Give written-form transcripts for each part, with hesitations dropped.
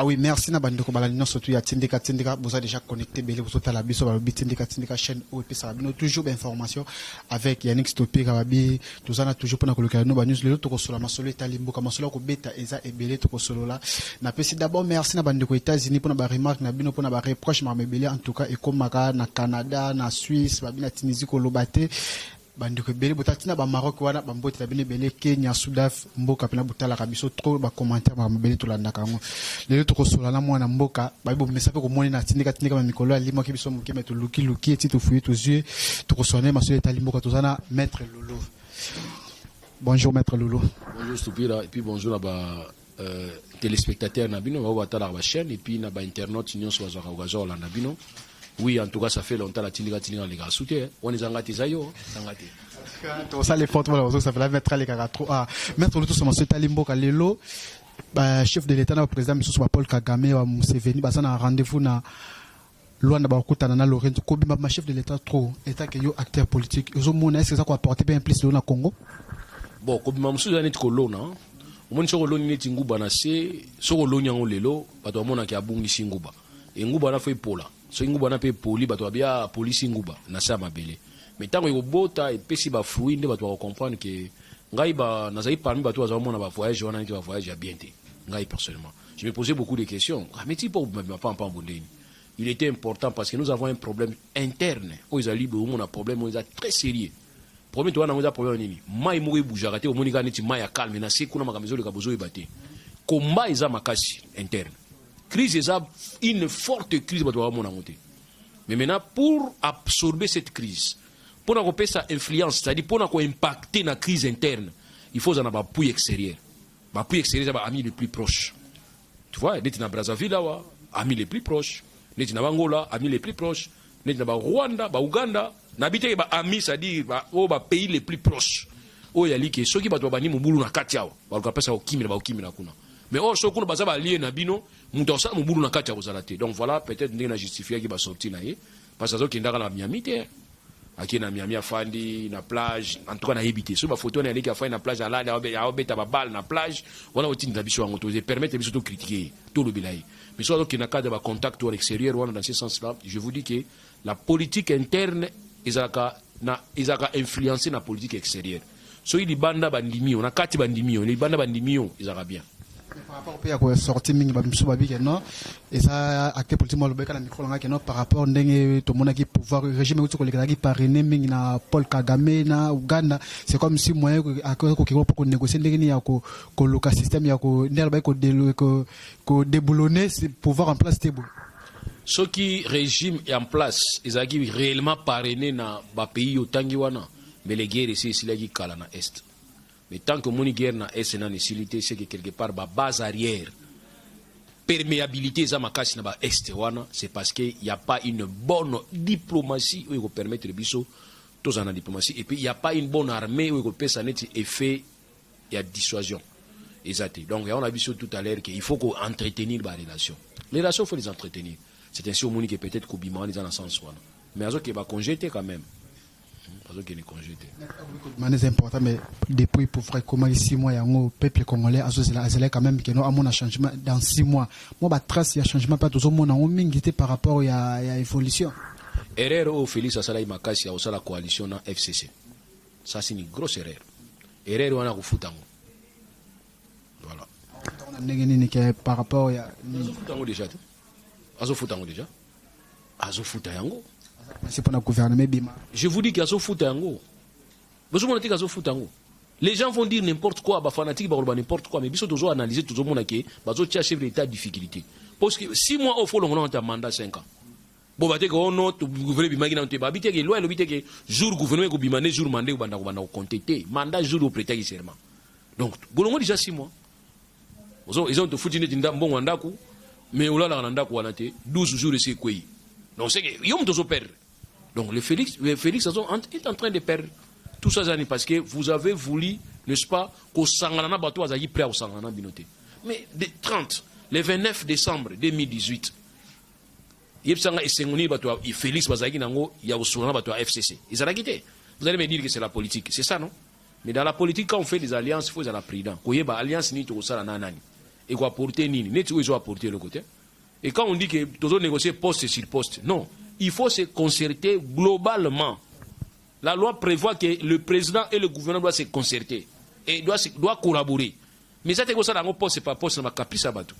Ah oui, merci na bandeko balandi nyonso tu ya Tindika Tindika. Boza déjà connecté bele, bozotala biso. Balobi Tindika Tindika, chaîne oyo epesaka bino toujours bainformation avec Yannick Stopika. Babi toza na toujours mpona kolukela bino banews. Lelo tokosola masolo etali mboka, masolo ya kobeta eza ebele, tokosolola. Napesi d'abord merci na bandeko États-Unis mpona baremarque na bino, mpona bareproche, makambo ebele. En tout cas ekomaka na Canada, na Suisse, babi na Tunisie, koloba te. Bandeko ebele botala ntina Bamaroc wana, bambote na bino ebele, Kenya, Sudaf, mboka mpena botalaka biso trop, bacommentaire, makambo ebele tolandaka yango. Lelo tokosola na mwana mboka. Babi bomesa mpe komoni na Tindika Tindika. Bamikolo alimwaki biso moke, me tolukiluki eti tofuyi, tozwi, tokosola na ye masolo etali mboka. Toza na Maître Lolo. Bonjour, Maître Lolo. Bonjour Stupira, et puis bonjour à ba téléspectateurs na bino bao batalaka ba chaîne et puis na ba internautes nyonso bazwaka occasion kolanda bino. Oui, en tout cas ça fait longtemps la Tindika Tindika leka sute wana ezanga te, eza yo, ezanga te. Tosala effort mpona bazosafela maître alekaka trop. Ah, Maître Lolo, tosoma so etali mboka. Lelo chef de l'État na baprésident misusu, ba Paul Kagame, ba Museveni, baza na rendez-vous na Luanda, bakokutana na Lourenço. Kobima ma chef de l'État trop état ke yo acteur politique ozomona, est-ce eza koapporter mpe un plus lelo na Congo? Bon, kobima mosusu eza neti kolona. Omoni, soki oloni neti nguba na se, soki oloni yango lelo, bato bamonaki abungisi nguba. E nguba wana fo epola. Soki nguba wana mpe epoli, bato babia apolisi nguba na se ya mabele. Mais ntango ekobota, epesi bafruit, nde bato bakocomprendre ke ngai ba nazali parmi bato baza komona bavoyage wana neti bavoyage ya bien te. Ngai personnellement, je me posais beaucoup de questions. Ah, mais ti mpo mapampa ndeni. Il était important parce que nous avons un problème interne oyo ezali boye. Omona problème oyo eza très sérieux. Problème to wana yango eza problème nini? Mai moko ebougeaka te. Omoni kaka neti mai ya calme na se kuna, makambo ezoleka, bozoyeba te. Combat eza makasi interne, crise eza une forte crise, bato bakamona yango te. Mais maintenant, pour absorber cette crise, mpona kopesa influence, c'est-à-dire mpona koimpacter na crise interne, il faut ozala na baappui extérieur. Baappui extérieur eza baamis les plus proches, tu vois, neti na Brazzaville awa, amis les plus proches, neti na Bangola, amis les plus proches, neti na Barwanda, Bauganda. Nabi teke baamis, c'est-à-dire oyo bapays les plus proches oyo yali ke soki bato babandi mobulu na kati awa, baluka mpesa kokimela, bakokimela kuna. Mais or soki kuna baza balie na bino, moto akosala mobulu na kati ya kozala te. Donc voilà peut-être ndenge na justifiaki basorti na ye, parce que azokendaka na Miami te. Ake na Miami, afandi na plage. En tout cas nayebi te soki bafoto wana aleki, afandi na plage, alali, aobeta babale na plage wana. Otindela biso yango, topermettre biso tocritiquer ye, tolobela ye. Mais soki azokende na cadre ya bacontact wana extérieur wana, dans ce sens là je vous dis que la politique interne ezalaka influencé na politique extérieure. Soki libanda bandimi yo, na kati bandimi yo, libanda bandimi yo, ezalaka bien. Par rapport mpe ya kosorti mingi, bato mosusu babi ke non, eza acteur politique moko alobeka na micro nanga ke non, par rapport ndenge tomonaki pouvoir régime euti kolekelaki parrainé mingi na Paul Kagame na Uganda, c'est comme si moyen akoki mpo konégocier ndenge nini ya koluka système ya nde alobaki kodéboulonner pouvoir en place te boye. Soki régime en place ezalaki réellement parrainé na bapays otangi wana, mbele guerre esi esilaki kala na Est. Mais tant que omoni guerre na Est nano esili te, c'est que quelque part babase arrière, perméabilité eza makasi na baest wana. C'est parce que y a pas une bonne diplomatie oyo ekopermettre biso tozala na diplomatie, et puis y a pas une bonne armée oyo ekopesa neti effet ya dissuasion eza te. Donc yango na biso tout à l'heure que il faut ko entretenir barelation. Les relations, faut les entretenir. C'est ainsi omoni ke peut-être kobima wana eza na sens wana, mais azokende bacongé te quand même, azokende congé te. Mana eza important, mais depuis pour ekomaki 6 mois yango, peuple congolais azozela, azalaki quand même keno amona changement dans 6 mois. Mwa batrace ya changement mpe tozomona yango mingi te par rapport ya évolution. Erreur oyo Félix asalaki makasi ya kosala coalition na FCC, ça c'est une grosse erreur. Erreur wana kofuta yango, voilà. Na ndenge nini ke par rapport ya nini? Azofuta yango déjà te, azofuta yango déjà, azofuta yango. Kasi mpona gouvernement ebima. Je vous dis qu'azofuta yango. Bozomona te qu'azofuta yango. Les gens vont dire n'importe quoi, bafanatique bakoloba n'importe quoi, mais biso tozo analyser, tozomona ke bazotia chef de l'État difficulté, parce que 6 mois oyo fo longola ta mandat 5 ans. Bo bateke ono gouvernement ebimaki nano te. Babi teke loi elobi teke jour gouvernement ekobima nde jour mandat ekobanda, kobanda kocompter te. Mandat, jour oprêtaki serment. Donc bolongo déjà 6 mois eza tofuti neti mbongo ya ndako, mais olalaka na ndako wana te, 12 jours esi ekwei. Donc c'est que yo moto ozoperdre. Donc le Félix est en train de perdre tout ça zani parce que vous avez voulu, n'est-ce pas, kosangana na bato azalaki prêt à kosangana na bino te. Mais de 30, le 29 décembre 2018, yebisanga esengo nini bato ya Félix bazalaki nango ya kosolola na bato ya FCC? Ezalaki te. Vous allez me dire que c'est la politique, c'est ça, non? Mais dans la politique, quand on fait des alliances, il faut ezala prudent, koyeba alliance nini tokosala na nani. Ekoapporte nini? Neti oyo ezoapporte eloko te. Et quand on dit que tozo négocier poste sur poste, non, il faut se concerter globalement. La loi prévoit que le président et le gouvernement doivent se concerter et doit collaborer. Mais ça te kosala yango poste par poste na bacaprice ya bato.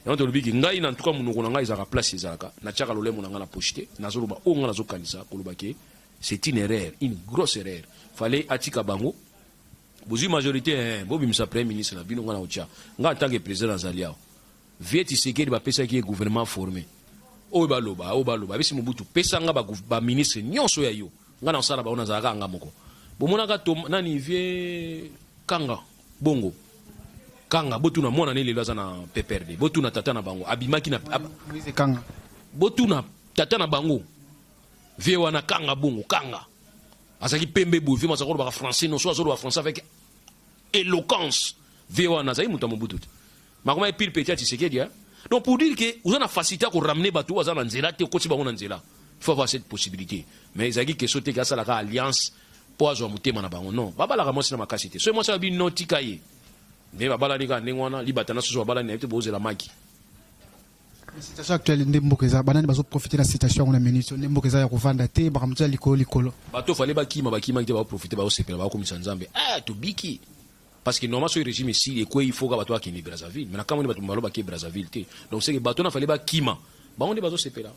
Yango tolobi ke ngai, na ntuka, monoko na ngai ezalaka place, ezalaka natiaka lolemo na ngai na poche te. Nazoloba oyo ngai nazokanisa koloba ke c'est une erreur, une grosse erreur. Fallait atika bango. Bozwi majorité, hein, bobimisa premier ministre na bino, ngai na otya ngai en tant que président. Nazali awa. Vieux Tshisekedi, bapesaki ye gouvernement formé. Oyo baloba, oyo baloba abesi Mobutu: pesa nga baministre nyonso ya yo, ngai na kosala bango, nazalaka nga moko. Bomonaka to nani, vieux Kanga Bongo, Kanga, botuna mwana ne lelo aza na PPRD, botuna tata na bango abimaki na Moïse Kanga. Botuna tata na bango, vieux wana Kanga Bongo. Kanga azalaki pembe boye. Vieux azalaki kolobaka français, non, so azoloba français avec éloquence. Vieux wana azalaki moto ya Mobutu te, makoma ye pire petit ya Tshisekedi, hein? Donc pour dire que oza na facilité ya koramener bato oyo aza na nzela te, okoti bango na nzela, il faut avoir cette possibilité. Mais ezalaki question te ke asalaka alliance mpo azwa motema na bango. Non, babalaka mwasi na makasi te. Soki mwasi abi no, tika ye. Nde babalani kaka ndenge wana, libata na soso babalani na ye te, bozela maki. Situation actuelle nde mboka eza, banani bazoprofite na situation yango na minute nde mboka eza ya kovanda te, makambo eza likolo likolo? Bato fale bakima, bakimaki te. Baprofite, baosepela, baokomisa Nzambe. Ah, tobiki, parce que normalement soki régime esili, ekwei, il faut ka bato bakende Brazzaville. Mais na kamoni bato balobaki Brazzaville te. Donc c'est que bato na fale bakima, bango nde bazosepela.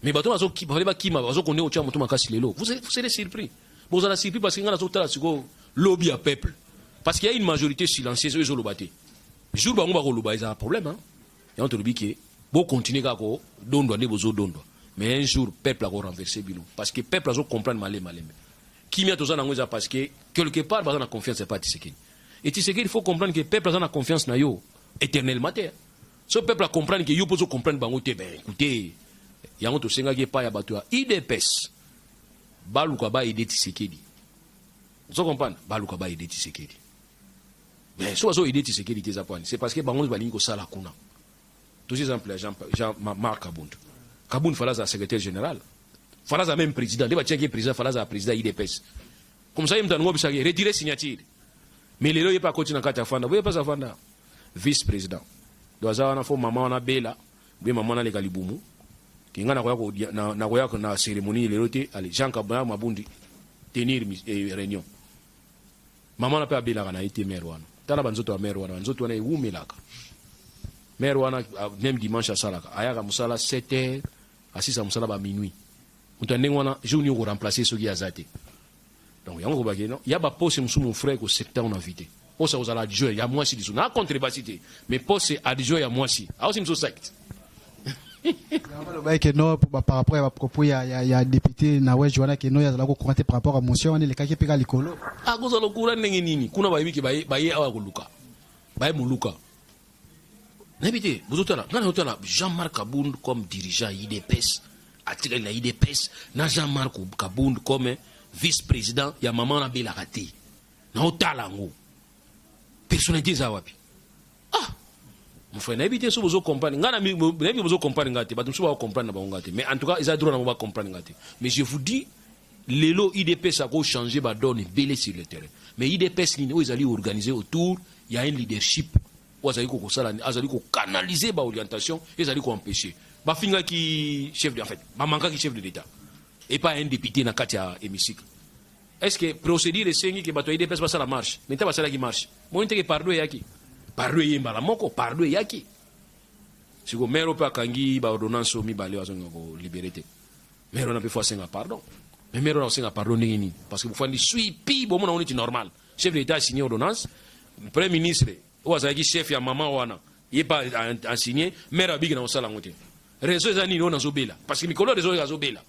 Mais bato fale bakima, bazokonde kotia moto makasi lelo. Vous serez surpris, bozala surpris, parce que ngai nazotala sikoyo lobi ya peuple, parce qu'il y a une majorité silencieuse oyo ezoloba te. Jour bango bakoloba, ezala problème, hein? Yango tolobi ke bocontinue kaka kodondwa nde bozodondwa, mais un jour peuple akorenverse bino, parce que peuple azocomprendre malembe malembe. Kimia toza nango eza parce que quelque part baza na confiance epa Tshisekedi. Et Tshisekedi, il faut comprendre que peuple aza na confiance na yo éternellement te. So peuple acomprendre ke yo mpo ozocomprendre bango te, ben écoutez, yango tosengaki epai ya bato ya UDPS baluka baaider Tshisekedi. Ozo comprendre, baluka baaider Tshisekedi. Mais so bazoaider Tshisekedi te, eza pwani? C'est parce que bango balingi kosala kuna. Tozi exemple ya Jean Marc Kabund. Kabund fala aza secrétaire général, fala aza même président. Nde batiaki ye président, fala aza président UDPS. Comme ça ye moto aningo obisaki retire signature. Mais lelo ye mpe akoti na kati ya fanda boye, mpasi afanda vice président. Do aza wana, fo mama wana bela boye, mama wana aleka libumu ke ngai nakoya nakoya na cérémonie lelo te. Ale Jean Kabund Mabundi tenir réunion. Mama wana mpe abelaka na ye te. Mare wana, tala banzoto ya mare wana, banzoto wana ewumelaka. Mare wana, même dimanche asalaka, ayaka mosala 7 heures, asisa mosala ba minuit. Moto ya ndenge wana, jour nini okoremplace soki aza te? Donc yango kobaki no ya baposte mosusu, mon frère, kosepta na vie te. Poste kozala adjoint ya mwasi lisusu na contrebasi te, mais poste adjoint ya mwasi aosi mosusu sect. Balobaki ke no, par rapport ya bapropos ya député na Wege wana, ke no, azala courant te par rapport à motion wana elekaki mpe ka likolo. Akozala okura ndenge nini? Kuna bayebi ke baye awa koluka, baye moluka. Nayebi te, bozotala ngai, nazotala Jean-Marc Kabund comme dirigeant UDPS, atikali na UDPS, na Jean-Marc Kabund comme vice président ya mama wana abelaka te. Naotala yango, personnalité eza wapi? Ah mon frère, nayebi te so bozocomprendre ngai, nayebi bozocomprendre ngai te. Bato mosusu bakocomprendre na bango ngai te, mais en tout cas eza droit na bango bacomprendre ngai te. Mais je vous dis, lelo UDPS akochange badonne ebele sur le terrain. Mais UDPS nini oyo ezali organisé autour ya un leadership oyo azali kokosala, azali kocanaliser baorientation, ezali koempêcher bafingaki chef de, en fait bamankaki chef de l'État et pas un député na kati ya hémicycle. Est ce que procédure esengi ke bato ya UDPS basala marche? Mais nta basalaki marche, moni teke pardon eyaki, pardon eyembala moko, pardon eyaki. Siko maire mpe akangi baordonnance oyo mibale oyo azonga kolibérer te. Maire wana mpe fo asenga pardon. Mais maire wana asenga pardon ndenge nini? Parce que bofandi swipi, bomona ngo neti normal. Chef de l'État asigné ordonnance, premier ministre oyo azalaki chef ya mama wana, ye mpe asigné. Maire abiki na kosala yango te. Réseau eza nini oyo nazobela? Parce que mikolo réseau oyo azobela,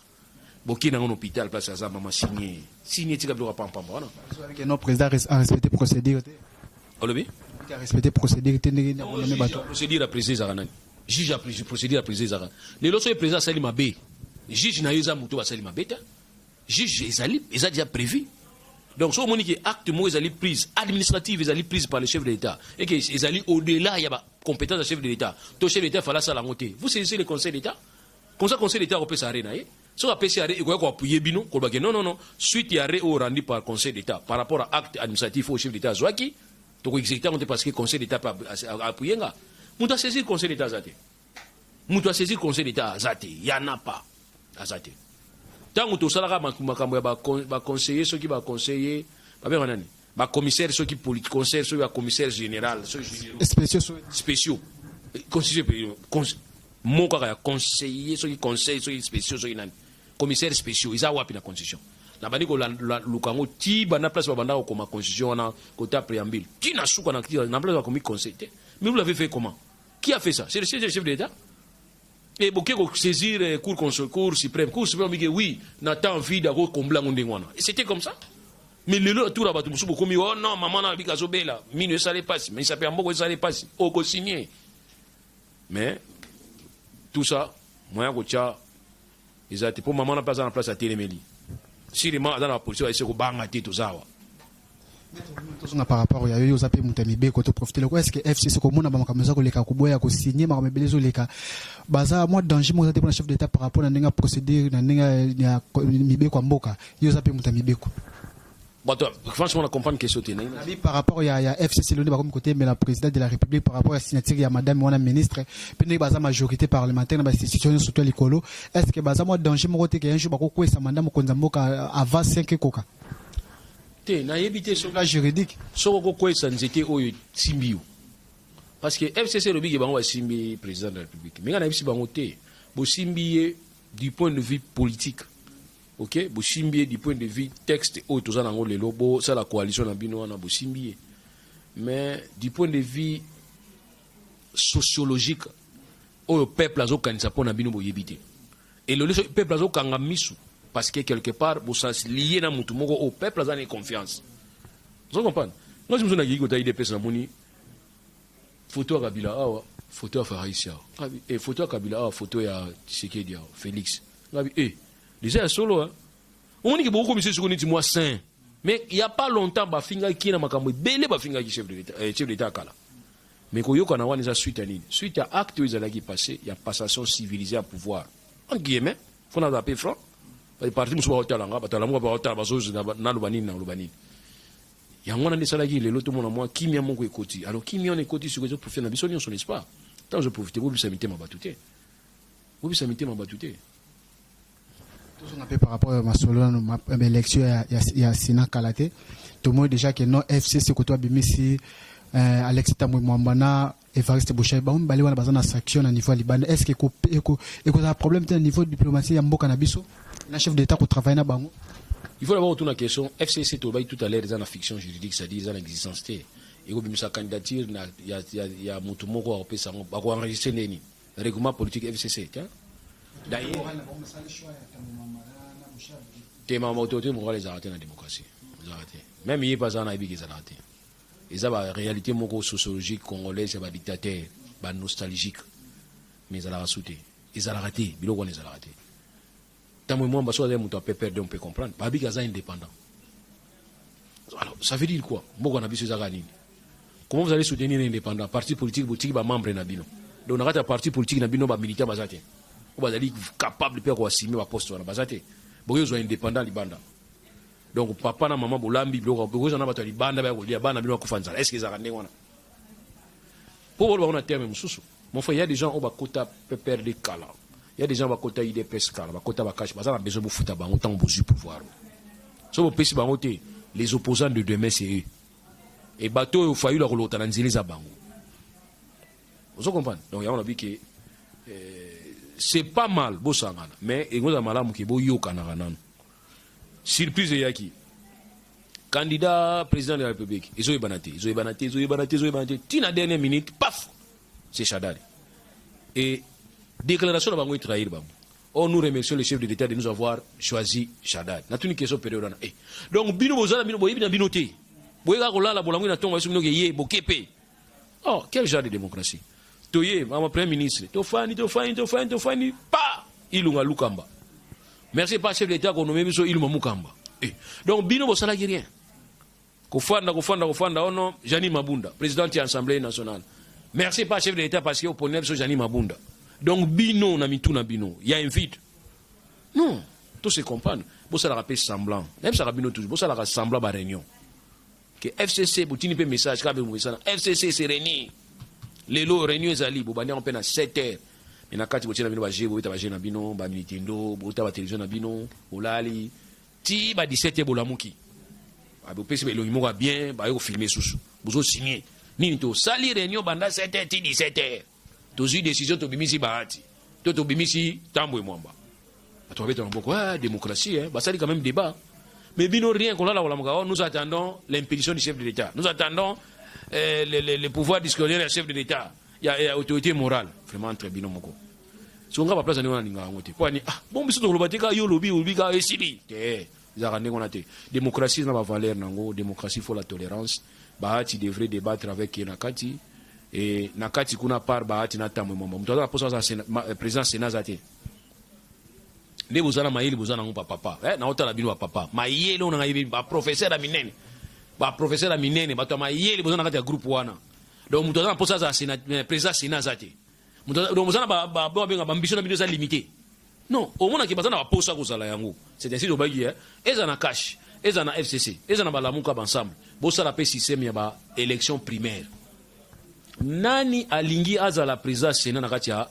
bokei nango na hôpital, place aza. Mama, signe, signe, tika biloko ya pampamba wana. Ke non, président a respecté procédure te. Olobi? A respecté procédure te, ndenge nini bato? Procédure ya président ezalaka nani? Juge ya procédure ya président ezalaka lelo? Soki président asali mabe, juge na yo eza moto basali mabe te. Juge ezali, eza déjà prévu. Donc so omoni ke acte moko ezali prise administrative, ezali prise par le chef de l'État et que ezali au-delà ya bacompétence ya chef de l'État, to chef de l'État fala asala yango te, vous saisissez le Conseil d'État. Comme ça Conseil d'État akopesa arrêt na ye. Soki apesi arrêt, ekoya koappuyer bino, koloba ke non, non, non, suite ya arrêt oyo rendu par Conseil d'État par rapport à acte administratif oyo chef d'État azwaki. Tokoexécute yango te parce que Conseil d'État mpe appuye nga. Moto asaisir Conseil d'État aza te. Moto asaisir Conseil d'État aza te, yana pa aza te. Ntango tosalaka makambo ya baconseiller, soki baconseiller babengaka nani, bacommissaire, soki conseil, soki bacommissaire général, soki spéciaux. Spéciaux, constitution moko kaka ya conseiller, soki conseil, soki spéciaux, soki nani, commissaire spéciaux, eza wapi na constitution? Na bandi koluka yango ti banda place babanda kokoma constitution wana, kota préambule ti na suka, na place bakomi conseil te. Mais vous l'avez fait comment? Qui a fait ça? C'est le chef de l'État. Et boke kosaisir cour suprême. Cour suprême bike oui, na temps vide akokombla yango ndenge wana. Et c'était comme ça. Mais lelo tour bato mosusu bokomi: oh non, mama na bika azobela, mino esala epasi, misapi ya mboko esala epasi, okosigne. Mais tout ça, moyen kotia eza te, mpo mama na mpe aza na place atelemeli sûrement, aza na bapolisi baese kobanga te, toza awa. Tozonga par rapport ya yo, oza mpe moto ya mibeko. Toprofite loko, est ce que FCC komona bamakambo eza koleka, koboya kosigne, makambo ebele ezoleka, baza mwa danger moko eza te mpona chef d'État par rapport na ndenge ya procédure, na ndenge ya mibeko ya mboka? Yo oza mpe moto ya mibeko. Bato, franchement, na comprendre question te. Nabi par rapport ya FCC, loni bakomi kotemela président de la République par rapport ya signature ya madame wana ministre, mpe ndenge baza majorité parlementaire na bainstitution nyonso to ya likolo, est ce que baza mwa danger moko te ke un jour bakokwesa mandat mokonzi ya mboka avant 5 ekoka? Te, nayebi te. La juridique. Soki okokwesa nzete oyo esimbi yo, parce que FCC elobi ke bango basimbi président de la République, mais ngai nayebisi bango te, bosimbi ye du point de vue politique, ok, bosimbi ye du point de vue texte oyo toza nango lelo, bosala coalition na bino wana, bosimbi ye. Mais du point de vue sociologique, oyo peuple azokanisa mpo na bino, boyebi te. Eloli soki peuple azokanga misu, parce que quelque part bosalié na mutu moko oyo peuple aza na confiance. Ozo comprendre? Nga si mosu nakiki kota UDPS, namoni photo ya Kabila awa, photo ya Faraisi awa, ngabi eh, photo ya Kabila awa, photo ya Tshisekedi awa, Félix. Ngabi eh, déjà ya solo, hein? Omoni ke bokokomisa sikoyo neti mwa saint, mais il y a pas longtemps bafingaki na makambo ebele, bafingaki chef de l'État, chef de l'État kala. Mais koyokana wana eza suite ya nini? Suite ya acte oyo ezalaki passé ya passation civilisée ya pouvoir, entre guillemets. Faut naza mpe franc, parti mosusu baotalanga, bato alamuka baotala, bazonaloba nini, naloba nini. Yango wana nde esalaki lelo tomona mwa kimia moko ekoti. Alors kimia wana ekoti sikoyo, ezoprofite na biso nyonso, n'est-ce pas? Ntango ozoprofite, bobisa mitema bato te, bobisa mitema bato te. Tozonga mpe par rapport ya masolo nano élection ya Sénat kala te. Tomoni déjà ke non, FCC koto abimisi Alexis Tambwe Mwamba na Evariste Boshab, bango mibale wana baza na sanction na niveau ya libanda. Est ce que ekozala problème te na niveau diplomatie ya mboka na biso na chef d'État kotravaille na bango? Il faut d'abord retourner la question. FCC, tolobaki tout à l'heure, eza na fiction juridique, c'est-à-dire eza na existence te. Ekobimisa candidature na ya motu moko, akopesa yango, bakoenregistre ndeni règlement politique FCC te. D'ailleurs te, mama, autorité morale ezalaka te na démocratie, ezalaka te. Même ye mpe aza na yebiki, ezalaka te. Eza baréalité moko sociologique congolaise ya badictateur, banostalgique, mais ezalaka su te, ezalaka te. Biloko wana ezalaka te. Ntango Mwamba so aza moto ya PPRD, on peut comprendre, babiki aza indépendant. Alors ça veut dire quoi? Mboka na biso ezaka nini? Comment vous allez soutenir un indépendant parti politique, botiki bamembre na bino? Donc na kati ya parti politique na bino, bamilitaire baza te oyo bazali capable mpe ya koassume baposte wana, baza te. Bokoki ozwa indépendant libanda? Donc papa na mama bolambi biloko, bokozwa na bato ya libanda baya kolia, bana bino bakufa nzala. Est ce que ezalaka ndenge wana? Mpo boloba ngo na terme mosusu, mon frère, il y a des gens oyo bakota PPRD kala, il y a des gens bakota UDPS kala, bakota bakashi, baza na besoin bofuta bango. Ntango bozwi pouvoir, so bopesi bango te, les opposants de demain, c'est eux. E bato oyo Fayulu akolota na nzela, eza bango. Ozo comprendre? Donc yango nabi ke c'est pas mal bosangana, mais ekozala malamu ke boyokanaka nano. Surprise eyaki, candidat président de la République ezoyebana te, ezoyebana te, ezoyebana te, ezoyebana te, ntina dernière minute, paf, c'est Shadary. Et déclaration na bango etrahir bango: oh, nous remercions le chef de l'État de nous avoir choisi Shadary. Natuni question période wana: eh, donc bino bozala, bino boyebi na bino te, boyeka kolala bolamwi na ntongo, biso bino ke ye boke mpe. Oh, quel genre de démocratie? Toye mama premier ministre, tofandi, tofandi, tofandi, tofandi, pa Ilunga Lukamba. Merci pa chef de l'État konommer biso Ilunga Mukamba. Eh, donc bino bosalaki rien, kofanda, kofanda, kofanda. Ono Jeanine Mabunda, présidente ya Assemblée nationale. Merci pa chef de l'État parce que oponi biso Jeanine Mabunda. Donc bino na mitu na bino ya un vide. Non, to se comprendre, bosalaka mpe semblant, nayebisaka bino toujours, bosalaka semblant baréunion. Ke FCC botindi mpe message kaka mpe bomesana, FCC se réunir lelo, réunion ezali, bobandi yango mpe na 7 heures, mais na kati botie na bino baje, bobeta baje na bino, banintendo, bota batelevizio na bino, bolali ti ba 17 heures, bolamuki, bopesi elongi moko ya bien, baye kofilmer susu, bozosigne nini? Tosali réunion banda 7 heures ti 17 heures, tozwi décision, tobimisi Bahati to tobimisi Tambwe Mwamba. Bato babeta maboko, ah, démocratie, hein? Basali quand même débat. Mais bino rien, kolala, kolamuka, oh, nous attendons l'impulsion du chef de l'État, nous attendons le pouvoir discrétionnaire du chef de l'État, ya autorité morale. Vraiment, entre bino moko, so nga baplace ndenge wana nalingaka yango te. Po ani? Ah bon, biso tokoloba te kaka yo olobi, olobi kaka, esili te. Ezalaka ndenge wana te. Démocratie eza na bavaleur nango. Démocratie, faut la tolérance. Bahati devrait débattre avec ye na kati e na kati kuna par Bahati na Tambwe Mwamba. Moto aza na poso aza président Sénat aza te. Nde boza na mayele, boza nango bapapa, eh, naotala bino bapapa mayele oyo na ngai, baprofesseur ya minene, baprofesseur ya minene, bato ya mayele boza na kati ya groupe wana. Donc moto aza na mposa azala président Sénat aza te. Donc boza na babenga baambition na bino eza limité. Non, omonaki baza na baposa kozala yango. C'est ainsi tobaki eza na CACH, eza na FCC, eza na balamuka baensemble, bosala mpe système ya baélection primaire. Nani alingi azala président Sénat na kati ya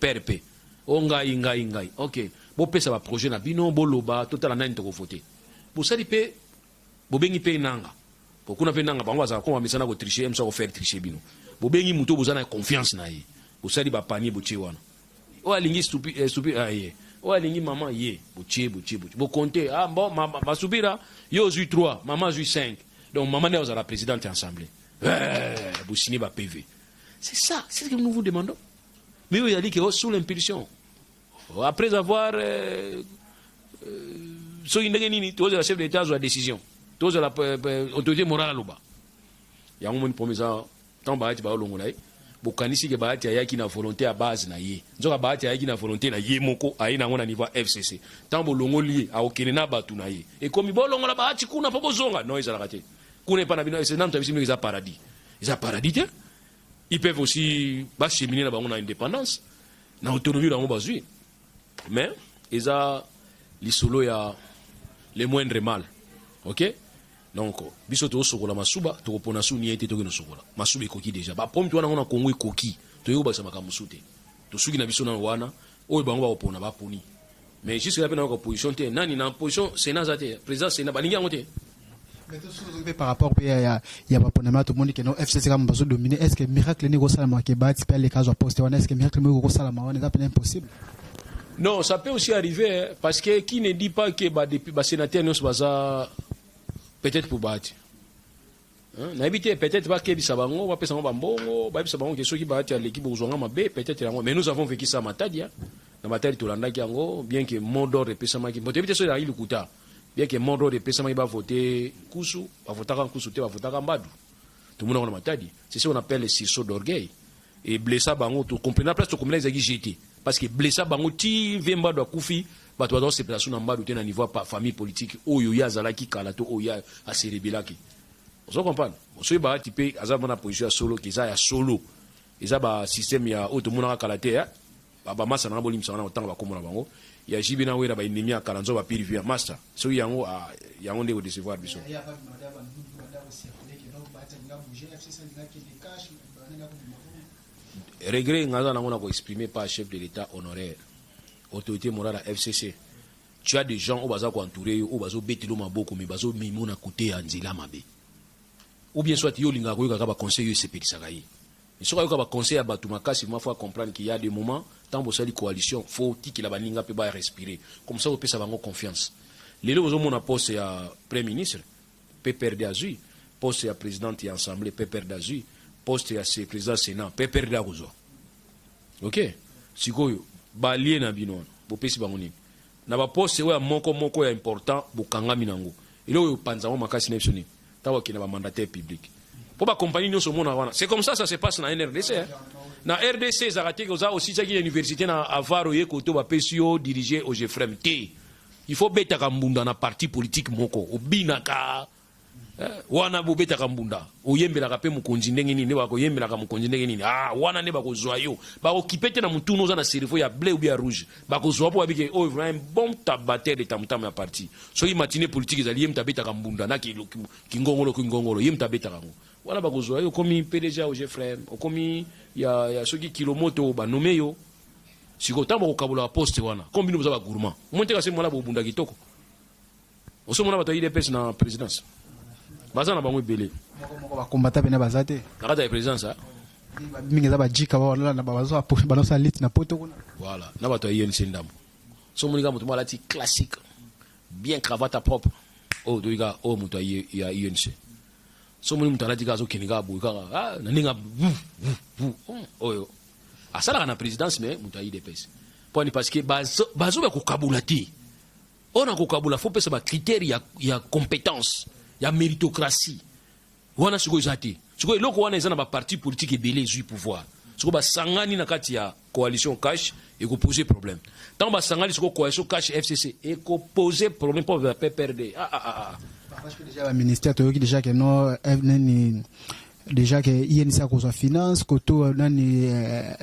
PRP? O ngai, ngai, ngai. Ok, bopesa baprojet na bino, boloba, totala nani tokovote. Bosali mpe, bobengi mpe nanga po kuna mpe nanga, bango bazala koma mesana kotriche, mso kofaire triche bino. Bobengi moto boza na confiance na ye, bosali bapanier, botie wana oyo alingi stupi, ah, ye oyo alingi mama ye, botie, botie, botie, bokonte. Ah bon, masupira yo ozwi 3, mama azwi 5, donc mama nde ozala présidente ya assemblée. Eh, bosigne ba PV. C'est ça, c'est ce que nous vous demandons. Mais oyo ezali ke sous l'impulsion, après avoir soki ndenge nini, tozala chef d'État azwa décision, tozala autorité morale aloba yango. Moni problème eza ntango Bahati baolongola ye, bokanisi ke Bahati ayaki na volonté ya base na ye. Nzoka Bahati ayaki na volonté na ye moko, aye nango na niveau ya FCC. Ntango bolongoli ye, akokende na bato na ye. Ekomi bolongola Bahati kuna mpo bozonga. Non, ezalaka te kuna epa na bino. Nanu tabisi bino, eza paradis, eza paradis te. Ils peuvent aussi bacheminer na bango na indépendance, na autonomie na bango bazwi. Mais eza lisolo ya le moindre mal. Ok, donc biso tozosokola masuba, tokopona su nie te, toki nosokola masuba ekoki déjà. Bapromi wana ngo na Kongo ekoki, toyei kobakisa makambo mosusu te. Tosuki na biso nano wana. Oyo bango bakopona, baponi. Mais jusque là mpe nayoka position te. Nani na position Sénat aza te, président Sénat balingi yango te. Mpe par rapport mpe ya baponama, tomoni ke no FCC kama bazodomine. Est ce que miracle nini ekosalama ke Bahati mpe aleka, azwa poste wana? Est ce que miracle moko ekosalama wana? Eza mpena impossible. Non, ça peut aussi arriver, hein, parce que qui ne dit pas que bah, depuis bah, sénateur nyonso baza peut-être pour Bahati. Hein, nayebi te, peut-être bakebisa bango, bapesa bango bambongo, bayebisa bango ke soki Bahati aleki, bokozwanga mabe, peut-être yango. Mais nous avons vécu ça à Matadi, hein. Na Matadi tolandaki yango bien que mot d'ordre epesamaki. Bon, toyebi te soki ezalaki lokuta. Bien que mot d'ordre epesamaki, bavote Nkusu, bavotaka Nkusu te, bavotaka Mbadu. Tomonaka na Matadi, c'est ce qu'on appelle le sursaut d'orgueil et blessa bango. Tokomprena place, tokomprena ezalaki jeté parce que blessa bango ti ve Mbadu akufi. Bato baza kosepela so na Mbadu te na niveau ya famille politique oyo ye azalaki kala to oyo ye aserebelaki. Ozo comprendre? Soki Bahati mpe aza na position ya solo, ke eza ya solo, eza basystème ya oyo tomonaka kala te. Bamasa nanga, bolimbisaka na kotanga bakombo na bango ya jibe na wera, baennemi ya kala, nzo bapire vie ya master. Soki yango, yango nde kodecevoir biso. Regret nga aza nango na koexprime pas chef de l'État honoraire, autorité morale ya FCC. Tu as des gens oyo baza koentoure yo, oyo bazobetela maboko, mais bazomimo na kote ya nzela mabe. Ou bien soit yo olingaka koyokaka baconseil oyo esepelisaka ye. Soki ayoka baconseil ya bato makasi, ma faut comprendre qu'il y a des moments, ntango bosali coalition, faut tikela baninga mpe barespirer, comme ça opesa bango confiance. Lelo bozomona poste ya premier ministre, PPRD azwi poste ya présidente ya assemblée, PPRD azwi poste ya président Sénat, PPRD akozwa. Ok, sikoyo balie na bino wana, bopesi bango nini na baposte oyo ya moko moko ya important? Bokangami nango. Eloko oyo panza yango makasi na biso nini? Ntango bakende bamandataire public mpo bakompagnie nyonso omona wana, c'est comme ça, ça se passe na NRDC, hein. Na RDC ezalaka te oza osilisaki na université na avar, oye koto, bapesi yo dirige OGEFREM te. Il faut betaka mbunda na parti politique moko, obinaka. Wana bobetaka mbunda, oyembelaka mpe mokonzi ndenge nini, nde bakoyembelaka mokonzi ndenge nini. Ah, wana nde bakozwa yo, bakokipe te na mutunu oza na cerveau ya bleu ou bien ya rouge. Bakozwa mpo babike oyo vraiment un bon batteur de tamtam ya parti. Soki matinée politique ezali, ye moto abetaka mbunda na kingongolo kingongolo, ye moto abetaka yango. Wana bakozwa yo, okomi PDG ya OGEFREM, okomi ya soki kilomoto, banome yo. Sikoyo ntango bakokabola baposte wana, comme bino boza bagourmand, omoni te kasi mwana bobunda kitoko. Osomona bato ya UDPS na présidence, baza na bango ebele. Moko moko bakombata pene baza te. Na kati ya présidence, ah? Mingi eza bajika na banosala liti na poto kuna. Voilà, na bato ya UNC ndambo. So omoni kaka moto moko alati classique bien, cravate propre, oyo toyi kaka oyo moto ya UNC. So omoni moto alati kaka, azokende kaka boye kaka, ah, na ndenge oyo asalaka na présidence, mais moto ya UDPS. Mponi? Parce que bazoba kokabola te. Oyo na kokabola, faut pesa bacritère ya compétence, ya méritocratie. Wana sikoyo eza te. Sikoyo eloko wana eza na baparti politique ebele ezwi pouvoir. Sikoyo basangani na kati ya coalition CACH, ekopose problème. Ntango basangani sikoyo, coalition CACH FCC ekopose problème mpo ba PPRD, ah, ah, ah. Parce que déjà baministère, toyoki déjà ke no nani, déjà ke UNC akozwa finance koto nani,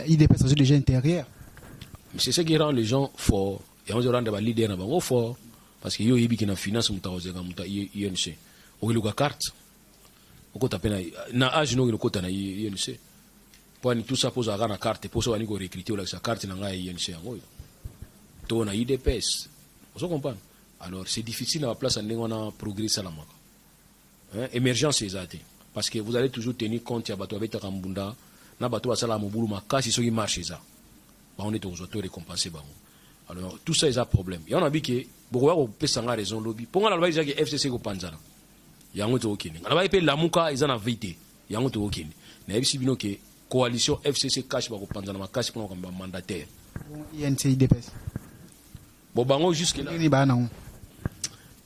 UDPS azwi déjà intérieur. C'est ce qui rend les gens forts. Yango ezorendre baleader na bango fort, parce que yo oyebi ke na finance moto akozeka moto ya UNC. Okeluka carte, okota mpe na age no, okende okota na UNC mpo ani? Tout ça mpo ozalaka na carte, mpo so bani korecruter, olakisa carte na ngai ya UNC yango oyo to na UDPS. Ozo comprendre? Alors c'est difficile na baplace ya ndenge wana, progrès esalamaka, hein? Émergence eza te, parce que vous allez toujours tenir compte ya bato babetaka mbunda na bato basalaka mobulu makasi. Soki marche eza, bango nde tokozwa to récompense bango. Alors tout ça eza problème. Yango nabi ke bokoya kopesa nga raison lobi, mpo nga nalobaki eza ke FCC ekopanzana. Yango tokokende. Nga nalobaki mpe Lamuka eza na vie te. Yango tokokende. Nayebisi bino ke coalition FCC CACH bakopanzana makasi mpona kokamba mandataire. UNC UDPS. Bon, bango jusque là nini baa nango?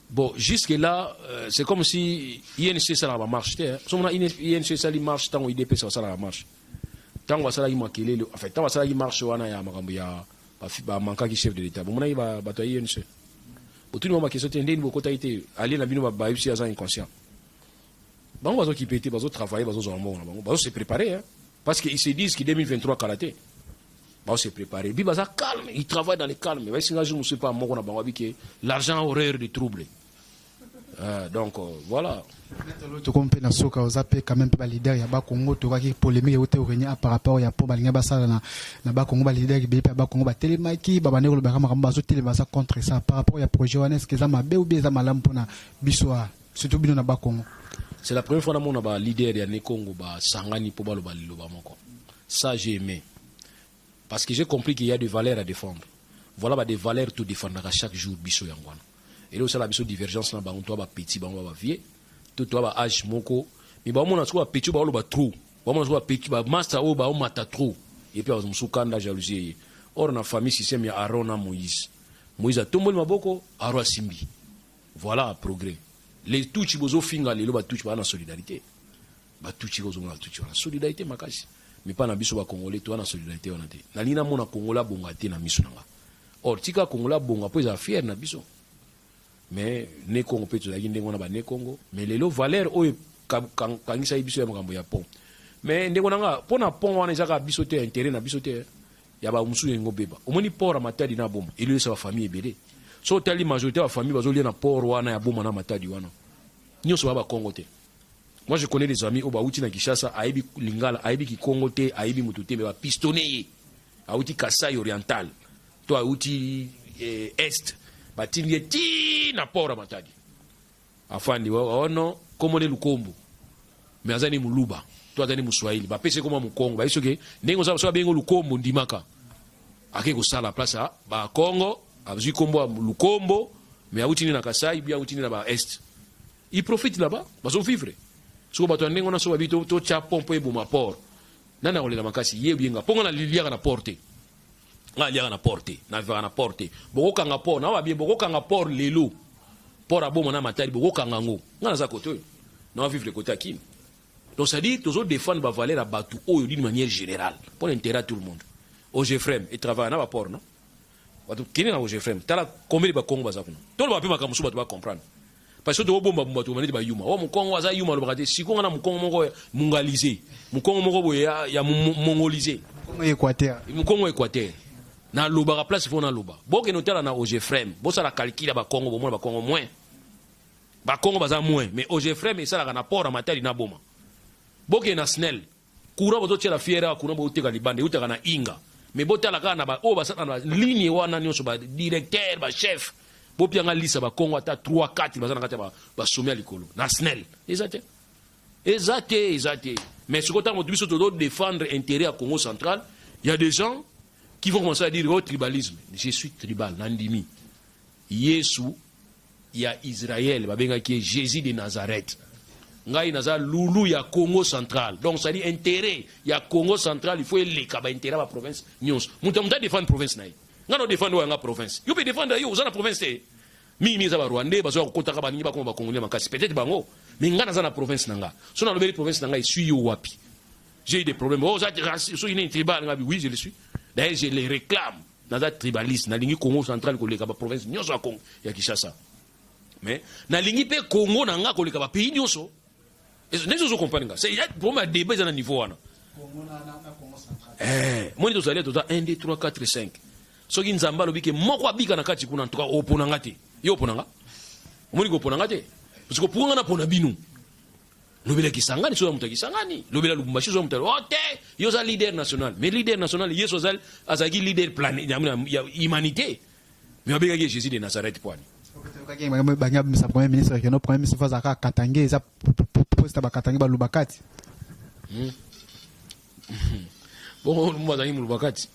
Bon, jusque là, c'est comme si UNC esalaka bamarche te. Somona UNC esali marche ntango UDPS basalaka marche, ntango basalaki makelele, enfin ntango basalaki marche wana ya makambo ya bamankaki chef de l'État, bomonaki bato ya UNC? Botuni bango baquestion te, ndeni bokotaki te, alie na bino, bayebisi aza inconscient. Bango bazokipe te, bazotravaille, bazozwa mbongo na bango, bazose préparer, hein? Parce que ils se disent que 2023 kala te, bazose préparer bi baza calme, ils travaillent dans le calme. Bayesinga jour mosusu pa moko na bango abi ke l'argent a horreur de trouble. Donc voilà. Tokomi mpe na suka. Oza mpe quand même mpe baleader ya Bakongo. Tokaki polémique euti orenie par rapport ya mpo balingi basala na Bakongo. Baleader ebele mpe ya Bakongo batelemaki, babandi kolobaka makambo, bazotelema, baza contre ça par rapport ya projet wana. Est ce que eza mabe ou bien eza malamu mpona biso, surtout bino na Bakongo? C'est la première fois namona baleader ya Ne Congo basangani mpo baloba liloba moko. Ça, j'ai aimé, parce que j'ai compris qu'il y a des valeurs à défendre. Voilà, ba des valeurs to défendaka chaque jour biso. Yango wana eloko osala biso divergence na bango. To bapetit, bango bavie to ba age moko, mais baomona sikoyo bapetit oyo baoloba trop, baomona sikoyo bapetit bamaster oyo baomata trop, et puis mosusu kanda, jalousie eye. Or na famille, système ya Aaron na Moïse, Moïse atomboli maboko, Aaron asimbi. Voilà progrès. Les Tutsi bozofinga lelo, batutsi baa na solidarité. Batutsi, kozomona batutsi wana, solidarité makasi. Mais mpa na biso bacongolais, toza na solidarité wana te. Nalingi namona Congolais abonga te na miso na nga. Or tika Congolais abonga mpo ezala fier na biso. Mais Ne Congo mpe tozalaki ndenge wana, bane Congo. Mais lelo valeur oyo kangisaki biso ya makambo ya pont. Mais ndeko na nga, mpo na pont wana eza kaka biso te, intérêt na biso te, ya bamosusu elingi obeba. Omoni port ya Matadi na Boma elelisa bafamille ebele. So otali majorité ya bafamille bazolia na port wana ya Boma na Matadi wana, nyonso baya Bakongo te. Moi, je connais des amis oyo bauti na Kinshasa, ayebi lingala, ayebi kikongo te, ayebi motu te, mais bapistonne ye. Auti Kasai Oriental to auti Est, batindi ye ti na port ya Matadi, afandi ono komone Lukombo, mais aza ni Moluba to aza ni Moswahili, bapesi koma Mokongo. Bayebi soki ndenge oza, so babengi Lukombo, ndimaka ake kosala place ya Bakongo, azwi kombo ya Lukombo, mais auti ni na Kasai bi auti ni na ba Est. Il profite là-bas, bazovivre. Soko bato ya ndenge wana, so babi totya pont mpo eboma port, nani akolela makasi? Ye bienga mpo nga naliaka na port te, nga aliaka na port te, navivaka na port te. Bokokanga port na babie, bokokanga port lelo, port aboma na Matadi, bokokanga yango. Nga naza kote oyo, na vivre kote ya Kini. Donc c'est à dire tozodéfendre bavaleur ya bato oyo d'une manière générale mpo na intérêt à tout le monde. OGEFREM etravaille na baport, non? Bato kende na OGEFREM, tala combien de Bakongo baza kuna. Toloba mpe makambo mosusu, bato bacomprendre. Parce que tokobomba bomba, tokoma neti bayuma. O mokongo aza yuma, alobaka te. Sikoyo nga na mokongo moko ya mongalize, mokongo moko boye ya mongolize. Kongo Équateur. Mokongo Équateur. Nalobaka place fo naloba. Bokende otala na Ogefrem, bosala calcul ya bakongo, bomona bakongo moins, bakongo baza moins. Mais Ogefrem esalaka na port ya Matadi na Boma. Bokende na SNEL, courant bozotiela fiere awa, courant boteka libanda eutaka na Inga. Mais botala kaka na oyo basala na ligne wana nyonso, badirecteur, bachef, bopianga lisa bakongo ata 3 4 baza na kati ya basomi ya likolo na SNEL. Eza te, eza te, eza te. Mais sikoyo ntango biso tozodéfendre intérêt ya Congo Central, il y a des gens qui vont commencer à dire: «Oh, tribalisme.» Je suis tribal, nandimi. Yesu ya Israël babengaki ye Jésus de Nazareth. Ngai naza lulu ya Congo Central. Donc c'est à dire intérêt ya Congo Central, il faut eleka baintérêt ya baprovince nyonso. Moto moto adéfendre province na ye. Ngai na odéfendre oyo yanga province, yo mpe défendre yo. Oza na province te. Mingi eza barwandais bazoya kokotaka, baningi bakoma bakongolais makasi, peut-être bango. Mais ngai naza na province na nga. So nalobeli province na ngai, esui yo wapi? J'ai eu des problèmes. Oh, soki nini, tribal. Ngai, oui, je le suis. D'ailleurs, je les réclame. Naza tribaliste, nalingi Congo Central koleka baprovince nyonso ya Congo ya Kinshasa. Mais nalingi mpe Congo na nga koleka bapays nyonso. Ndenge ozocomprendre nga, c'est problème ya débat eza na niveau wana. Moni tozali, toza 1 2 3 4 5. Soki Nzambe alobi ke moko abika na kati kuna, ntuka opona nga te, yo opona nga. Omoni kopona nga te, parce que pour nga napona bino, lobela Kisangani soza moto ya Kisangani, lobela Lubumbashi soza moto. O te, yo oza leader national. Mais leader national, Yesu azalaki leader ya humanité, mais babengaki Jésus de Nazareth poani. Bangi abimisa premier ministre keno premier ministre fo azalaka katange, eza poste bakatange, baluba kati. Bongo mo azalaki moluba kati.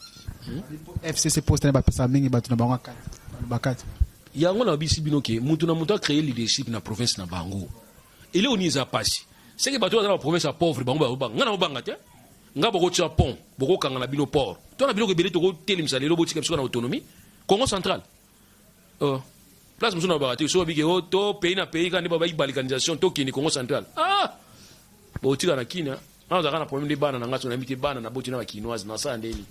FCC, poste na bapesaka mingi bato na bango kati, baluba kati. Yango na bisi bino ke mutu na mutu acréer leadership na province na bango. Eloko nini eza pasi? Seke bato baza na baprovince ya pauvre, bango bazobanga. Ngai na bobanga te. Ngai bokotia pont, bokokanga na bino port to na biloko ebele tokotelemisa. Lelo botika biso na autonomie Congo Central. Place mosusu na babaka te. So babike o to pays na pays kaka nde babai balkanisation, tokende Congo Central. Ah, botika na kina nga ozalaka na problème nde bana na nga. So nayebi te, bana naboti na bakinoise, nasala ndeni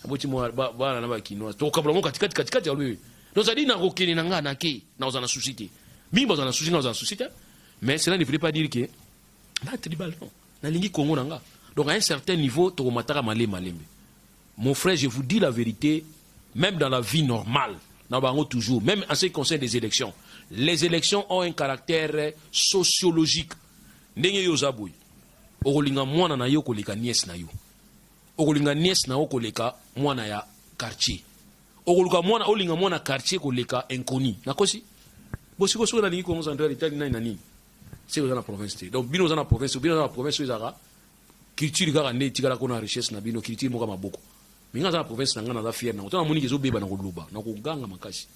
naboti bana na bakinoise, tokokabola ngo katikati katikati ya loyo. Donc c'est-à-dire nakokende na nga, nake nakozala na souci te. Mingi bazala na souci, nga ozala na souci te. Mais cela ne veut pas dire que na tribal, non. Nalingi Congo na nga. Donc à un certain niveau tokomataka malembe malembe. Mon frère, je vous dis la vérité, même dans la vie normale na bango toujours, même en ce qui concerne des élections, les élections ont un caractère sociologique. Ndenge yo oza boye, okolinga mwana na yo koleka nièce na yo, okolinga nièce na yo koleka mwana ya quartier, okoluka mwana, olinga mwana quartier koleka inconnu. Nakosi? Bosiko soki nalingi Congo Central, etali nani na nini? Seke oza na province te. Donc bino oza na province, bino oza na province oyo ezalaka culture kaka nde etikala kona richesse na bino, culture moko ya maboko. Mingi aza na province na ngai, naza fier nango. To namoniki ezobeba, na koloba, na koganga makasi.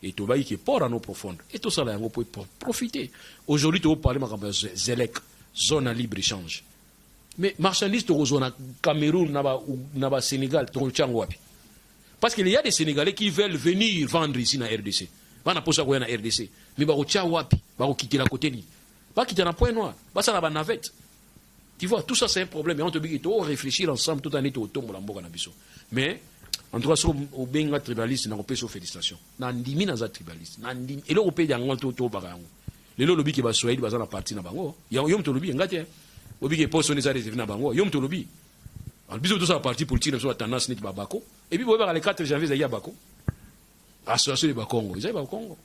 E tobaki ke port en eau profonde e tosala yango po profiter. Aujourd'hui tokoparle makambo ya ZELEC, zone ya libre échange. Mais marchandise tokozwa na Cameroun, na basénégal, tokotia yango wapi? Parce qu'il y a des Sénégalais qui veulent venir vendre ici na RDC. Bana posa koya na RDC, mais bakotia wapi? Bakokitela kote nini? Bakita na Point Noir, basala banavette. Tu vois, tout ça, c'est un problème. Et on te dit to réfléchir ensemble tout année, totombola mboka na biso. Mais en tout cas, soki obenga tribaliste, nakopesa yo félicitation. Na ndimi, naza tribaliste, na ndimi. Eloko mpe yango tobaka yango lelo, olobi ke baswahili baza na parti na bango. Yo moto olobi, nga te. Obi ke poste wana eza réservé na bango, yo moto olobi. Biso tosala parti politique na biso, batendance neti babako. Et puis boyebaka, le 4 janvier ezalaki ya bako, association de bakongo, ezali bakongo.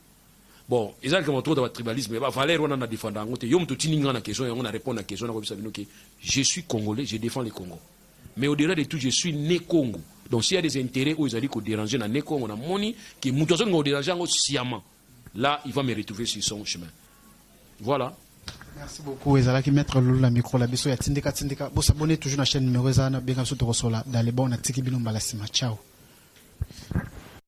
Bon, eza likambo trop da batribalisme, bavaleur wana na défendre yango te. Yo moto otindi nga na question yango, na répondre na question. Nakobisa bino ke je suis congolais, je défends le Congo, mais au-delà de tout, je suis né Congo. Donc s'il y a des intérêts oyo ezali kodéranger na né Congo, namoni ke moto azolinga kodéranger yango sciemment, là il va me retrouver sur son chemin. Voilà. Merci beaucoup. Ezalaki maître Lulu na micro la biso ya Tindika Tindika. Bosabonner toujours na chaîne numéro eza na benga biso, tokosola dans les bons. Natiki bino mbala nsima. Ciao.